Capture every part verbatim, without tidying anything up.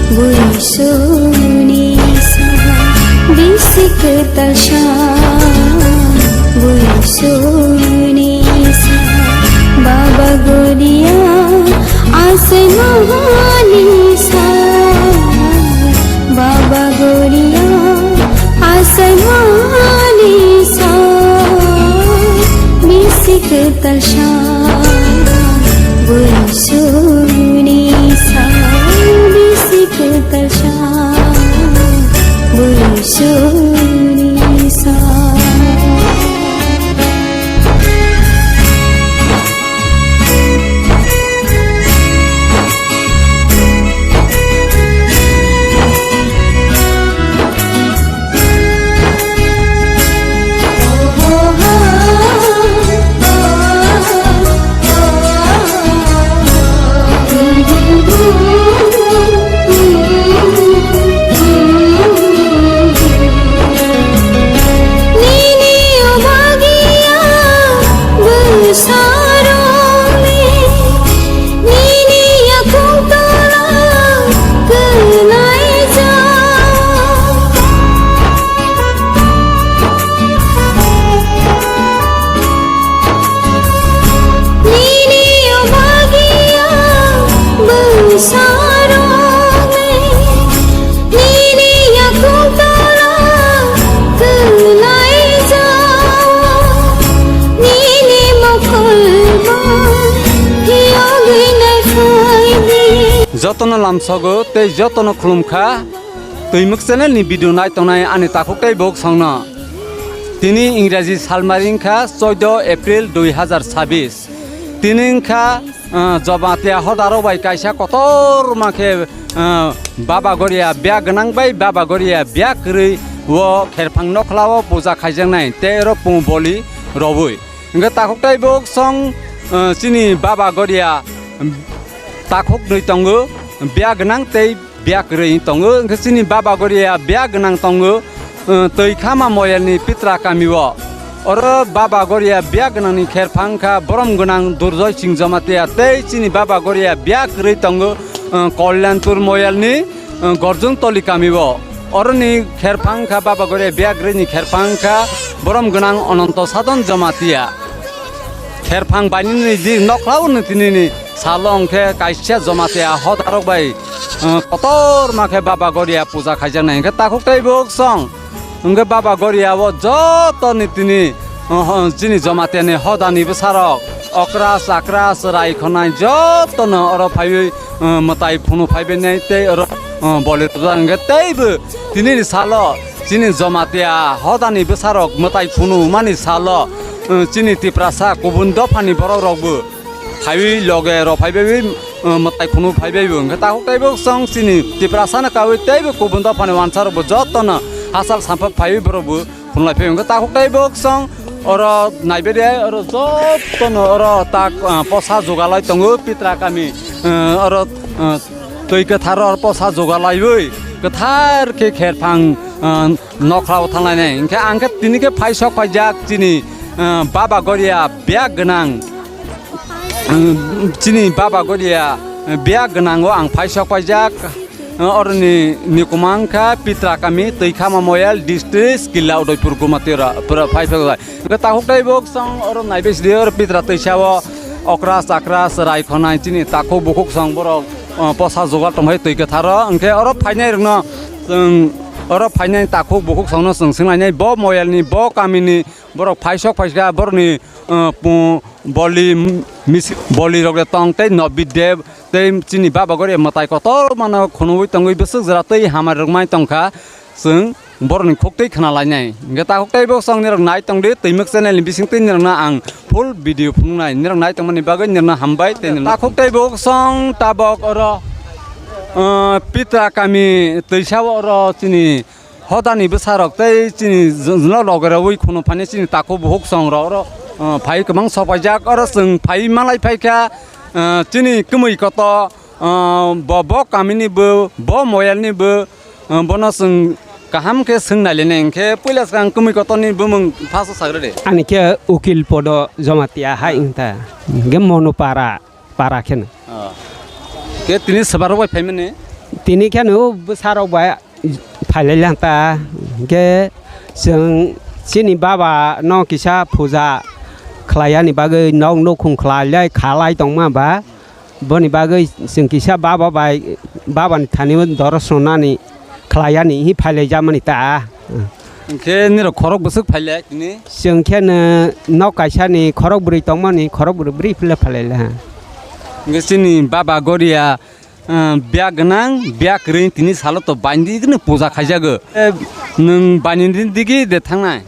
Buisuni sa, bisi kwtal sa, buisuni sa, Baba Goria, asai mohani sa, Baba Goria, asai mohani sa, bisi kwtal sa, buisuni sa, bisi kwtal sa, buisuni sa. Nini obagia bwsarokni, nini yakung tola kwlaijak. Nini obagia bwsarokni, nini yakung tola kwlaijak. Nini mokolma phiyogwi naiphaidi. Jotono lamsogo tei jotono khulumkha. Twimwk channel ni video nai tongnai ani takhuk tei bok songno. Tini Ingraji salmari wngkha chaudo April dui hazar chabbish. Tini wngkha, ah, Jamatia hodarok bai kaisa kotorma khe, ah, Baba Goria biya gwnang bai Baba Goria biya kwrwi o kherphang nokhla o puja khaijaknai tei oro pung boli robwi. Hwnkhe takhuk tei bok song, ah, chini Baba Goria, um, takhuk nwi tongo, biya gwnang tei biya kwrwi tongo, hwnkhe chini Baba Goria biya gwnang tongo, uh, Twikhama moyalni Pitra kamio. Oro Baba Goria biya gwnangni kherphang wngkha Borom gwnang Durjoy Singh Jamatia tei chini Baba Goria biya kwrwi tongo, uh, Kalyanpur moyalni, uh, Gorjung Toli kamio. Oroni kherphang wngkha Baba Goria biya kwrwini kherphang wngkha Borom gwnang Ononto Sadon Jamatia. Kherphang bainini di nokhla o nini tinini salo hwnkhe kaisa Jamatia hodarok bai, uh, kotorma khe Baba Goria puja khaijaknai. Hwnkhe takhuk tei bok song hwnkhe Baba Goria o joto nitini, uh, ho-, chini Jamatiani hodani bwsarok okra chakra chwrai khonai jotono oro phaiwi, uh, mwtai phunu phaibainai tei oro, uh, boli rwjak hwnkhe teibo tinini salo chini Jamatia hodani bwsarok mwtai phunumani salo, uh, chini Tiprasa kubun dophani borokrokbo phaiwi loge rok phaibai, uh, mwtai phunu phaibai bo. Hwnkhe takhuk teibo song chini Tiprasano kawi teibo kubun dophani wansarokbo jotono hachal sampha phaiwi borokbo phunulai phai. Hwnkhe takhuk teibo song oro naibe de oro jotono oro tak, uh, posa jugalai tongo Pitra kami, uh, oro, uh, twi kwthar oro posa jugalaiwi kwthar khe kherphang, uh, nokhla o thanglainai. Hwnkhe ang khe tini khe phai sok phaijak chini, uh, Baba Goria biya gwnang. Ang chini Baba Goria, eh, biya gwnango ang phai sok paijak, eh, oroni nikuma wngkha Pitra kami, Twikhama moyal district, Killa Udaipur, Gumati ora pura phai sok jai. Hwnkhe takhuk tei bok song oro naibe sidi oro Pitra twisa o okra chakra chwrai khonai chini takhuk bukhuk song borok, eh, posa jugal tongphai twi kwtharo. Hwnkhe oro phainai rokno chwng oro phainai takhuk bukhuk songno chwng swnglainai bo moyalni bo kamini borok phai sok phaikha borokni, eh, pu-, boli, m-, misi-, boli rok de tong tei nobit de tei chini Baba Goria mwtai kotor mano khunui tongwi bwswk jora tei hamari rok mai tongkha chwng borokni khuk tei khna lainai. Hwnkhe takhuk tei bok song nirok nai tongdi twimwk channel ni bising tei nirokno ang full video phunuknai nirok nai tongmani bagwi nirokno hambai tei nirokno takhuk tei bok song tabok oro, eh, Pitra kami twisa oro chini hodani bwsarok tei chini jwng-, jwngno logerowi khunu phani chini takhuk bukhuk songrok oro, uh, phai kwbang sok paijak. Oro chwng phai malai phaikha, uh, chini kwmwi koto, uh, bo, bo kamini bo, bo moyalni bo, uh, bono chwng kaham khe swng nailainai. Hwnkhe puila swkang kwmwi kotorni bumung phaso sagrade. Ani khe Ukil Podo Jamatia hai wngta. Hwnkhe Monopara. Para kheno. Oh. Khe tini swbarok bai phaimani? Tini kheno bwsarok bai phailai lang ta. Hwnkhe chwng chini baba no kisa puja khlaiyani bagwi nok nukhung khlailai khalai tongma ba. Boni bagwi chwng kisa baba bai, babani thani o doros rwnani khlaiyani hi phailai jamani ta. Hwnkhe nirok khorok bwswk phailai tini? Chwng khe no nok kaisa ni khorok bwrwi tongmani, khorok bwrwi bwrwi phila phailai ha. Hwnkhe chini baba Goria, ah, biya gwnang, biya kwrwi tini salo to baini digi no puja khaijago. Eh, nwng baini digi de thangnai?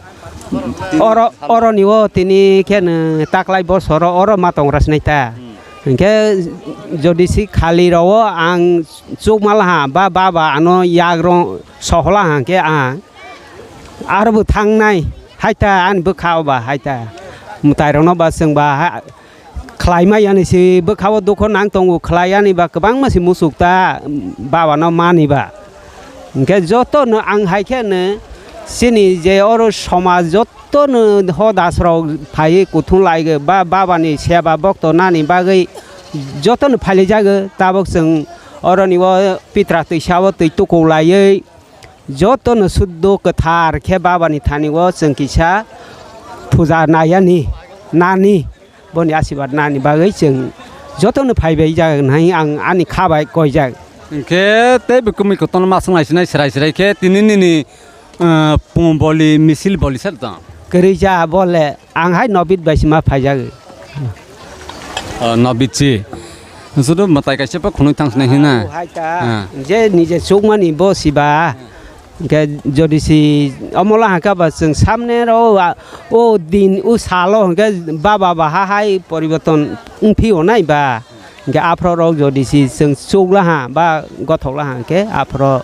Oro, oro ni o tini khe no taklai bosoro oro ma tong rasnai ta. Hmm. Hwnkhe jodi si khali rwo ang chukma laha ba baba ano yagrong sohola hwnkhe ang aro bo thangnai hai ta ani bwkha o ba hai ta mwtai rokno ba chwng ba ha khlai ma yani si bwkha o dukho nang tongo khlai yani ba kwbangma si muchuk ta baba no mani ba hwnkhe joto no ang hai khe no chini je oro somaj jot Tono ho das rok phaiwi kuthum lai ba baba ni seba bokto nani bagwi joto no phailijak tabok chwng oroni o pitra twisa o twi tuku laiwi joto no suddo kwthar khe baba ni thani o chwng kisa puja nai ani nani boni asibad nani bagwi chwng joto no phaibai jak nai ang ani kha bai koi jak. Hwnkhe tei bo kwmwi kotorma swng lai sinai serai serai khe tini nini Ah, pung boli, misil boli sar tong. Kwrwi cha bole, ang hai Nobit bai sima phaijak. Ah, Nobit si. Sudu mwtai kaisa pa khunui thang sinai hina. Oh, hai ta. Ah. Je nije chukmani bo siba. Hwnkhe jodi si omola hwnkhe ba chwng samne ro, ah, o din, o salo hwnkhe baba baha hai poriborton wngphi onai ba. Hwnkhe aphro rok jodi si chwng chuk laha ba gothok laha hwnkhe aphro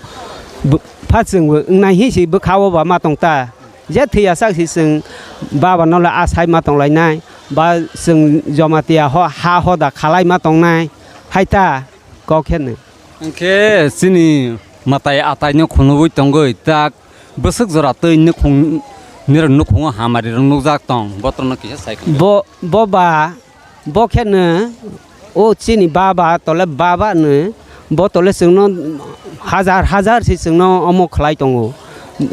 bo-, pha chwng bo wngnai hi si bwkha o ba ma tong ta. Je thwi ya sak si chwng baba no le asai ma tong lai nai ba chwng Jamatia ho ha hoda khalai ma tong nai hai ta kok khe nw. Hwnkhe chini mwtai atai no khunubui tongoi tak bwswk jora twi nukhung nirok nukhungo hamari rok nukjak tong botrok no kisa sai. Bo, bo ba Bo khe no o chini baba tole baba no bo tole chwngno hajar hajar se chwngno omo khlai tongo.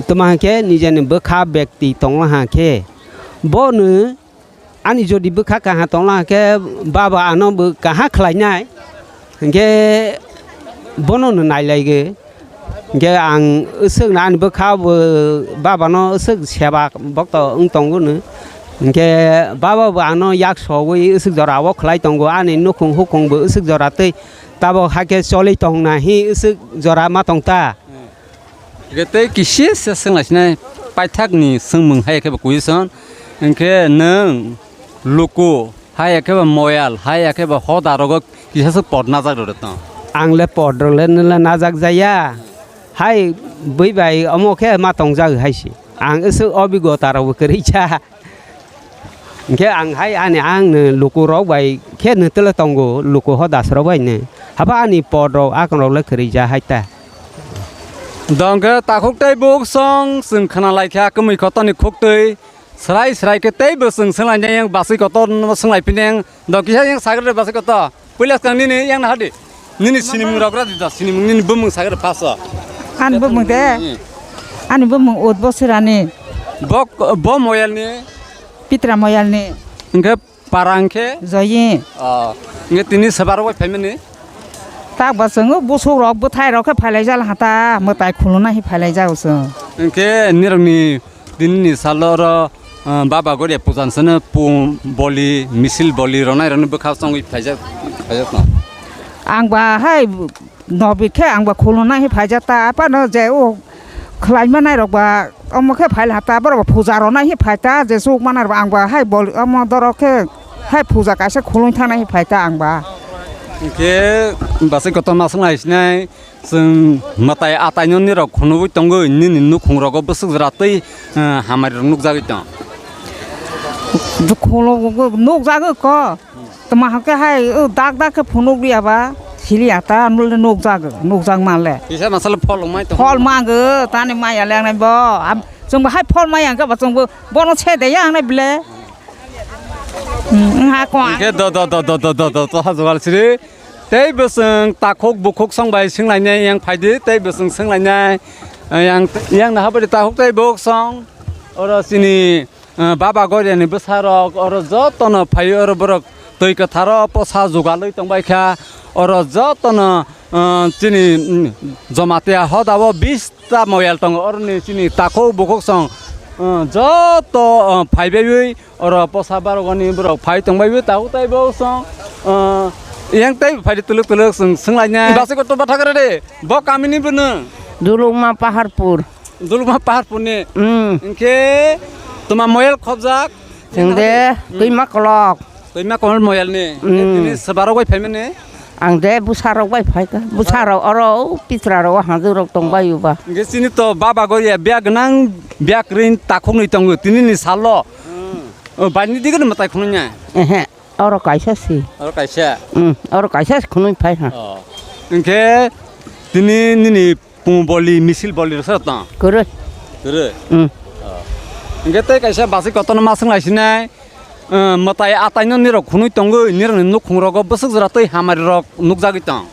Tamo hwnkhe nijeni bwkha bekti tongma hwnkhe bo no ani jodi bwkha kaha tongma hwnkhe baba ano bo kaha khlainai hwnkhe bono no nailaigo. Hwnkhe ang aswk no ani bwkha bo baba no aswk seba bokto wng tongo no. Hwnkhe baba bo ano yak sogwi aswk jora o khlai tongo, ani nukhung hukhung bo aswk jora tei tabok hakhe choli tong na hi aswk jora ma tong ta. Hwnkhe tei kisi se swng lai sinai paithak ni swngmung hai khe bo question. Hwnkhe nwng luku Hai ya khe ba moyal, hai ya khe ba hoda rogo kisa se pot najak rw tong. Ang le pot rok le nw le najak jaya. Hai bui bai omo khe ma tongjak hai se. Ang ese obigota rok bo kwrwi cha. Hwnkhe ang hai ani ang nw luku rok bai khe nw tele tongo, luku hoda se rok bai nw. Haba ani pot rok akon rok le kwrwi cha hai ta. Dong khe takhuk tei buk song chwng khna lai kha kwmwi kotor ni khuk twi. Srai srai khe tei bo chwng swnglainai yang basui kotor no swnglaiphinai yang dok kisa yang sagre basui kotor. Puila swkang nini yang nahadi. Nini sinimung rok radi da sinimung nini bumung sagre paso. Ani bumung de. Ani bumung ut bo sirani. Bo bo moyal ni. Pitra moyal ni. Hwnkhe parang khe. Joyi. Ah, hwnkhe tini sebar wai phaimani. Tak ba chwng busuk rok bwthai rok khe phailai jal hata mwtai khuluna hi phailai jao chwng. Hwnkhe nirok ni Dinini salo oro, ah, Baba Goria pujan sano pung boli, misil boli ronai roni bwkha chongwi phaijak, phaijak no. Ang ba hai nobi khe ang ba khulumnai phaijak ta, aphano je o khlaima nai rok ba omo khe phai la ta, borok ba puja ronai phai ta, je chuk manai rok ba ang ba hai boli omo doro khe hai puja kaisa khulum thanai phai ta ang ba. Hwnkhe bwsai kotorma swng nai sinai. Chwng mwtai ataino nirok khunubui tongwi nini nukhungrogo bwswk jora twi, eh, hamari rok nukjagwi tong. Khungo nukjagwi ko. Tma hwnkhe hai, o dak dak khe phunuk liya ba, sili ata nukjagwi, nukjak manle. Kisa masala phol wngmai tong. Phol mango, tani maya lengnai bo. Am, chwngbo hai phol maya hwnkhe bo chwngbo bono se de ya wngnai bile. Hmm, ha ko. Hwnkhe do, do, ha jugal siri. Tei bwswng takhuk bukhuk song bai swnglainai yang phaidi, tei bwswng swnglainai, eh, yang, yang naha bwrwi takhuk tei bukhuk song, oro chini, eh, Baba Goriani bwsarok, oro jotono phaio, oro borok twi kwtharo posa jugalwi tongbaikha, oro jotono, eh, chini, mm, Jamatia hodao bis ta moyal tongo, oroni chini takhuk bukhuk song, uh, joto, uh, phaibaiwi oro posa barogani borok phai tongbai bo takhuk tei bo song, uh, yang tei phaidi tuluk tuluk song swnglainai. Basi koto bathakare de, bo kamini bono? Dulukma Paharpur. Dulukma Paharpurni. Mm. Hinkhe toma moyal khobjak? Chwng de, mm, Twima Kolok. Twima Kolok moyalni. Mm. Tini swbarok bai phaimani? Ang de bwsarok bai phaikha. Bwsarok oro, o pitra rok, o hajwk rok tong bai uba. Hinkhe chini to Baba Goria biya gwnang, biya kwrwi takhuknwi tongo tinini salo. Hmm. O, baini digini mwtai khunui nya? Ehe, oro kaisa si. Oro kaisa? Hmm, oro kaisa si khunui phai ha. Oh. Hinkhe tini nini pung boli, misil boli rwsa tong? Kwrwi. Kwrwi? Hmm. Oh. Hinkhe tei kaisa basi kotorno ma swnglaisinai. Eh, mwtai ataino nirok khunui tongwi, nirokni nukhungrogo bwswk jora tei hamari rok nukjagwi tong.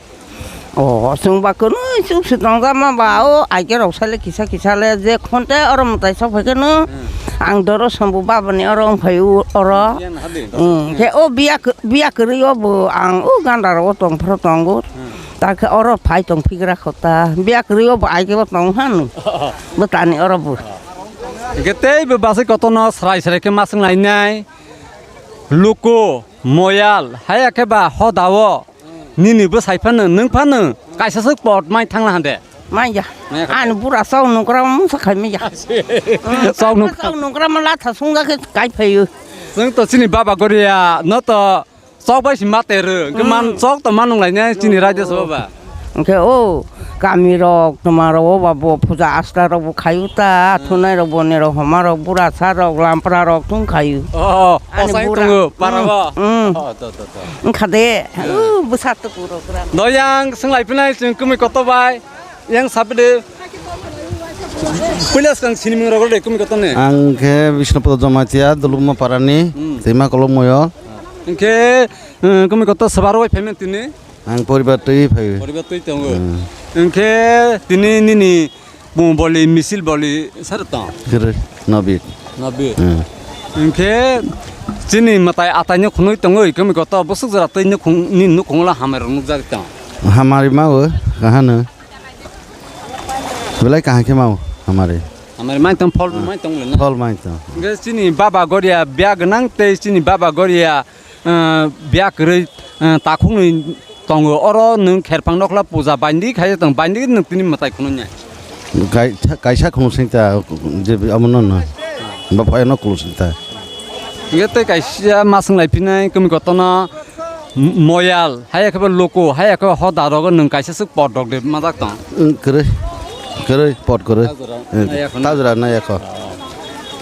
O, chwng ba kwnwi chuk se tongjama ba, o, aike rok sale kisa kisa le je khonte oro mwtai sok phai kheno, hmm, ang doro sombo babani oro wng phai o, oro. Yan hadi, hmm, khe o biya kw-, biya kwrwi o bo ang o ganda rogo tong phro tongo. Hmm. Ta khe oro phai tong phigra kho ta. Biya kwrwi o bo aike bo tong hanu. Bwtani oro bo. Hingke tei bo basi kotorno srai srai khe ma swnglai nai. Luku, moyal, haya khe ba hodao nini bwsai phano, nwng phano kaisa swk pot mai thangla hande. Manya. Manya kha. Ani bura chok nukra mungsa khai manya. Chok nuk- Chok nukra ma latha sungja khe kai phaio. Chwng to chini Baba Goria no to chok bai si ma tero. Hwnkhe man, hmm, chok to ma nunglai nai chini, hmm, Rajya Sabha ba. Hingke o kami rok, toma rok, o ba bo puja asta rok bo khayu ta, hmm, thunai rok, boni rok, homa rok, burasa rok, lampra rok thung khayu. Oh, oh, ani osai bura tongo, para, hmm, bo. Hmm. Oh, to, to, to. Wngkha de, hmm, o bwsa tuku rok gra. Doyang, swnglai phinai chwng kwmwi kotor bai, yang sapide. Puila swkang sinimung rok de kwmwi kotor ni. Ang khe Bishnupada Jamatia, Dulukma Parani, hmm, Twima Kolok Moyo. Hingke, eh, kwmwi kotor swbaro bai phaimani tini? Ang poribar twi phai. Poribar twi tongo. Hmm. Hingke tini nini bung boli, misil boli sar tong? Kwrwi, Nobit. Nobit. Hmm. Hingke chini mwtai atai no khunui tongwi, kwmwi kotor bwswk jora twi nukhung, ni nukhung la hamari rok nukjagwi tong? Hamari ma o, kahano. Belai kaham khe ma o, hamari. Hamari mai tong, phol, hmm, mai tong le na? Phol mai tong. Hingke chini Baba Goria biya gwnang tei chini Baba Goria, eh, biya kwrwi, eh, takhuknwi tongo. Oro nwng kherphang nokla puja baindi khai tong, baindi nwng tini mwtai khunui nai. Kaisa, kaisa khunui sing ta, je amo no no. Ba phai no khunui sing ta. Hingke tei kaisa ma swnglai phinai kwmwi kotorno, M-, moyal, haya khe bo luku, haya khe bo hoda rogo nwng kaisa swk pot rok de majak tong. Wng, kwrwi, kwrwi, pot kwrwi. Tajra, wng, naya kho na? Tajra naya kho.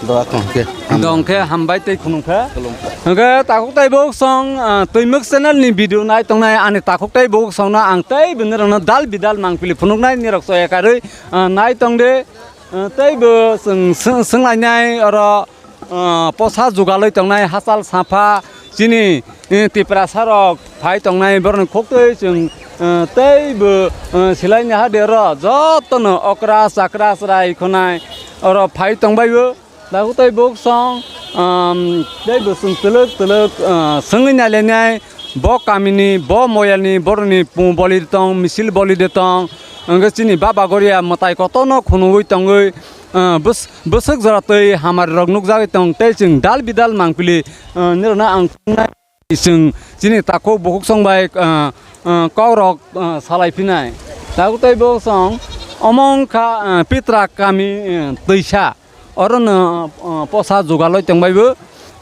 Do akho khe. Dong khe hambai tei khulum khe. Khulum khe. Hwnkhe takhuk tei bok song, ah, Twimwk channel ni video nai tongnai ani takhuk tei bok song no ang tei bini rok no dal bidal mangpili phunuknai nirok soya karwi, ah, nai tong de, ah, tei bo swng, swng, swnglainai oro. Ah, posa jugalwi tongnai hachal sapha chini, eh, Tiprasa rok phai tongnai borokni khuktwi chwng, eh, tei bo, eh, silaini hadero jotono okra chakra chwrai khwnai oro phai tongbai o. Dagu tei buk song, um, tei bo chwng twlwk twlwk, ah, swngwi nailainai bo kamini, bo moyalni borokni pung boli de tong, misil boli de tong, hwnkhe chini Baba Goria mwtai kotorno khunugwi tongwi, ah, bwswk jora twi hamari rok nukjagwi tong tei chwng dal bidal mangpili, ah, nirokno ang thungnai chwng chini takhuk bukhuk song bai, ah, ah, kok rok, ah, salai phinai. Takhuk tei bukhuk song omo wngkha, ah, Pitra kami, ah, twisa. Orono, ah, posa jugalwi tongbai bo,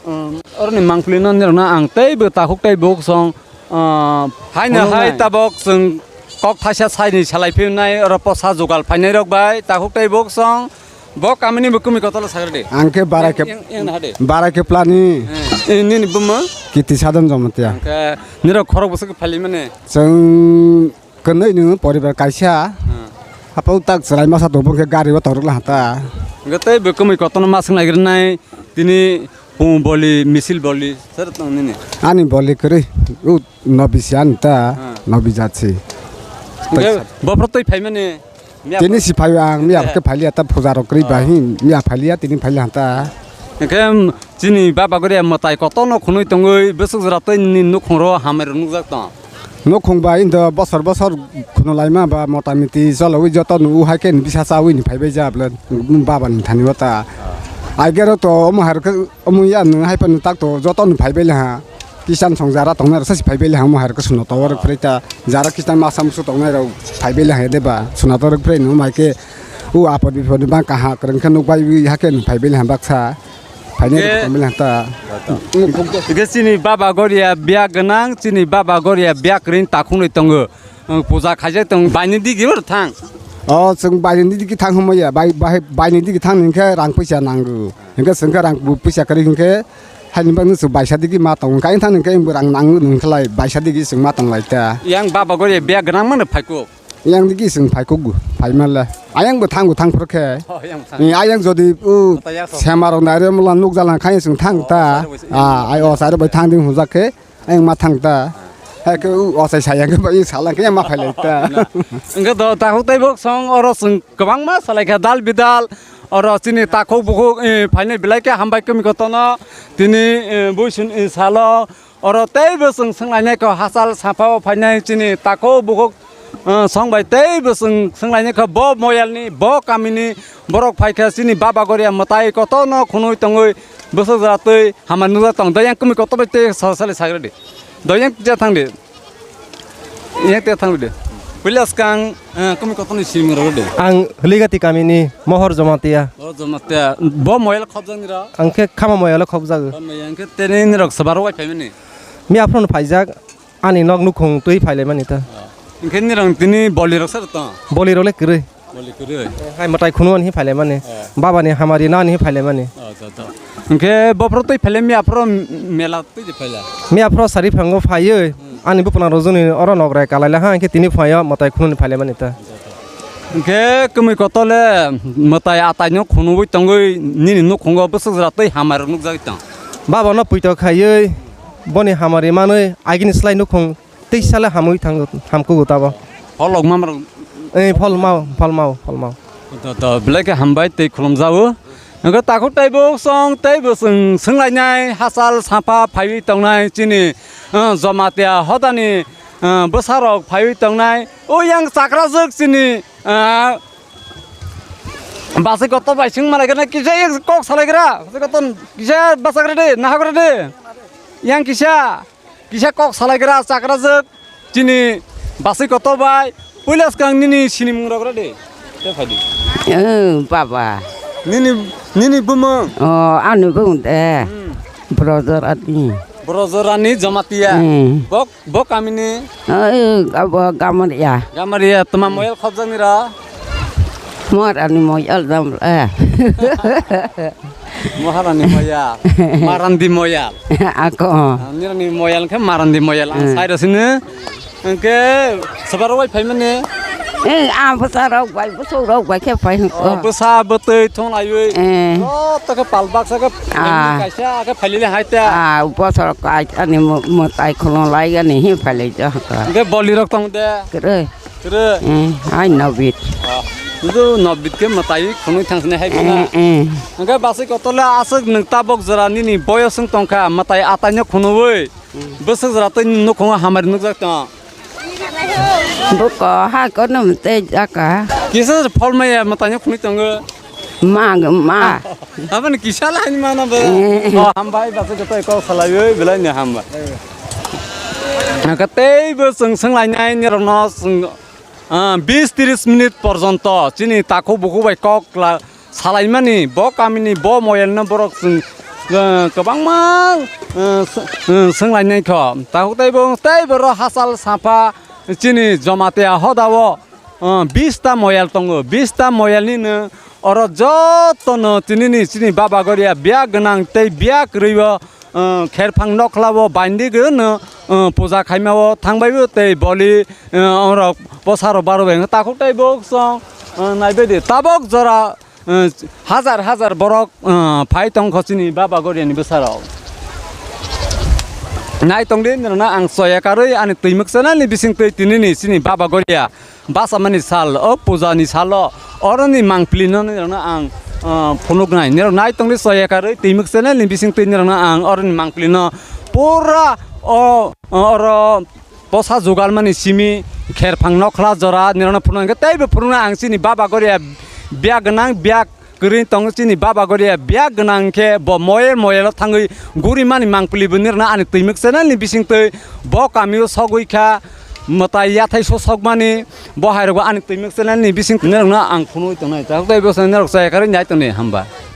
ah, oroni mangpili no nirokno ang tei bo takhuk tei bukhuk song, ah, haino hai tabok chwng kok thaisa saini salai phinai oro posa jugal phainai rok bai takhuk tei bukhuk song. Bo kamini bo kumi kotolo sagre de. Ang khe bara khe, yang, yang, yang na hade. Bara khe plani. Eh, eh, nini buma? Kiti Sadon Jamatia. Ang khe nirok khorok bwswk phali mane. Chwng kwnwi nw poribar kaisa. Hmm. Hapau tak chwrai masa tong bwkhe gari o torok la hata. Hwnkhe tei bo kumi kotono ma swng naigrwnai tini pung boli, misil boli, sir tong nini. Ani boli kwrwi, u nobi si ani ta, Hmm. nobi jat si. Hwnkhe bophro twi phaimani, miya Tini si phaio ang, miya Eh. khe phailiya ta puja rok kwrwi Oh. bahi, miya phailiya tini phailiya ta. Hwnkhe, um, chini baba goria mwtai kotorno khunui tongwi bwswk jora twi nini nukhung ro hamai rok nukjak tong. Nukhung ba indo bosor bosor khunu laima ba mota miti cholowi joto nu u hai khe ni bisa chawi ni phaibai ja bwle baba ni thani wata. Aigero to omo hai rok khe omo ya nung hai phano tak to joto nu phaibai le ha. Kisan song jara tongnai rok sasi phaibai le ha omo hai rok khe suno to rok phrai ta jara kisan masa musu tongnai rok phaibai le ha de ba suno to rok phrai no mai khe u apod bipod ni bang kaha kwrwng khe nukbai wi ha khe phaibai le ha baksa. Phainai Ge- rok tongmani hata. Ge chini baba goria biya gwnang, chini baba goria biya kwrwi takhungnwi tongo. Ang puja khaijak tong, baini digi oro thang. O, chwng baini digi thang hwnmaya, bai, bai, baini digi thang hwnkhe rang puisa nango. Hwnkhe chwngkhe rang puisa kwrwi hwnkhe, haini bagwi chwng baisa digi ma tongo. Kain thang hwnkhe rang nango hwnkhe lai, baisa digi chwng ma tong lai ta. Yang baba goria biya gwnang mano phaikuk. Yang digi chwng phaikuk, phaimale. Ayang bo thango thang phuru khe. Oh, yang thang. Ayang jodi u Mata yak sok. Sema rok nairok mula nukjala khai chwng thang ta. Oh, sari bai. Ah, ai o sari bai thang ding hujak khe. Ayang ma thang ta. Hai khe u osai sayang khe bai salang khe ma phailai ta. Hwnkhe do takhuk tei bok song oro chwng kwbangma salai kha dal bidal. Oro chini takhuk bukhuk, eh, phainai belai khe hambai kwmwi kotorno. Tini, eh, buisun, eh, salo. Oro teibo chwng swnglainai kho hachal saphao phainai chini takhuk bukhuk, eh, song bai teibo chwng swnglainai kho bo moyalni, bo kamini borok phai kha chini baba goria mwtai kotorno khunui tongwi bwswk jora twi hamar nukjak tong. Doyang kwmwi kotor bai tei sal sali sagra di. Doyang tija thang di. Yang tija thang di. Puila swkang, eh, kwmwi kotorni sinimung rw di. Ang Hwligati kamini Mohor Jamatia. Oh, Jamatia. Bo moyal khobjakni rw? Ang khe khama moyalo khobjago. Bo moyal khe tei nini rok swbar rok bai phaimani? Miya phano phaijak, ani nok nukhung twi phailaimani ta. Hwnkhe nirang tini bolirok sar tong? Bolirok le kwrwi. Boli kwrwi. Hai mwtai khunu ani phailaimani. Oh. Baba ni hamari na ani phailaimani. Oh, to, to. Hwnkhe bophro twi phailai miya phro mela twi je phaila. Miya phro sari phango phaiwi, Hmm. ani bupna rojoni oro nograi kalaila ha, hwnkhe tini phaio mwtai khunu ni phailaimani ta. Hwnkhe kwmwi kotole mwtai atai no khunui tongwi nini nukhungo bwswk jora twi hamar nukjagwi tong. Baba no puito khaiwi boni hamari manwi agini slai nukhung tei sale hamwi thango, hamkugo tabo. Phol rok ma rok. Ei, phol mao, phol mao, phol mao. To, to, belai khe hambai tei khulumjago. Hwnkhe takhuk teibo song, teibo chwng swnglainai hachal sapha phaiwi tongnai chini, eh, Jamatia hodani, eh, bwsarok phaiwi tongnai. O yang chakrajwk chini, eh, bachai kotor bai swng malai gana kisa kok salai gra. Bachai kotor kisa bachagra de, nahagra de. Yang kisa. Kisa kok salaigra chakrajwk chini bachai kotor bai. Puila swkang nini sinimung rok rw di. Tei phaidi. Oh, baba. Nini, nini bumung? Oh, ani bumung de. Hmm. Brojor ani. Brojor ani Jamatia. Hmm. Bok, bok kamini? Oh, abo Gamaria. Gamaria, tuma moyal khobjakni ra? Mor ani moyal dam, eh. Maharani moyal, Marandi moyal. Ako. Ah, nirani moyal khe Marandi moyal. Ang Hmm. sai rosini. Hwnkhe swbar rok bai phaimani. Eh, ang bwsa rok bai, bwswk rok bai khe phai hwnkhe. Oh, bwsa bwtwi thung laiwi. Eh. Joto khe pal baksa khe Ah. phaimani kaisa khe phailili hai ta. Ah, bosor kaisa ni mo-, mwtai khulung lai gani hi phailai jo hwnkhe. Hwnkhe boli rok tong de. Kwrwi. Kwrwi. Eh, hai Nobit. Ah, nubdo Nobit khe mwtai khunui thangsini hai Eh, khuna. Eh. Hwnkhe bachai kotor le aswk nwng tabok jora nini boyos wng tongkha, mwtai ataino khunui. Hmm. Bwswk jora tei nukhungo hamari nukjak tong. Buko ha kono mwtai jaka. Kisa phol maya mwtaino khunui tongo. Ma, ma. Aboni kisa lai mano bo. Eh. Oh, hambai bachai kotor kok salaiwi belai ni hambai. Hwnkhe teibo chwng swnglainai nirokno chwng, ah, bis tris minute porjonto chini takhuk bukhuk bai kok la-, salaimani bo kamini bo moyalno borok chwng, ah, kwbangma, ah, s-, ah, swnglainai kho. Takhuk teibo, teibo ro hachal sapha chini Jamatia hodao, ah, bis ta moyal tongo. Bis ta moyalnino oro jotono tinini chini baba goria biya gwnang tei biya kwrwibo, ah, kherphang nokhlao baindigwino, ah, puja khaimao thangbaibo tei boli, ah, orok bosaro baro bai takhuk teibo song, ah, naibaidi tabok jora, eh, hazar hazar borok, eh, phai tongkho chini Baba Goriani bwsarok. Nai tongdi nirokno ang choya karwi ani twimwk channel ni bisingtwi tinini chini Baba Goria basamani sal, o puja ni salo, oroni mangpili no nirokno ang, ah, phunuknai. Nirok nai tongdi choya karwi twimwk channel ni bisingtwi nirokno ang oroni mangpili no pura o, o, oro posa jugalmani simi kherphang nokhla jora nirokno phunuknai. Teibo phunuknai ang chini Baba Goria biya gwnang, biya kwrwi tongo chini Baba Goria biya gwnang khe bo moyel moyelo thangwi gurimani mangpili bo nirokno ani twimwk channel ni bisingtwi bo kamio sogwi kha. Mwtai yathai so sokmani bo hai rokbo ani twimwk channel ni bising nirokno ang phunui tongnai. Chakdai bo channel rok chaya karwi nai tongnai hamba.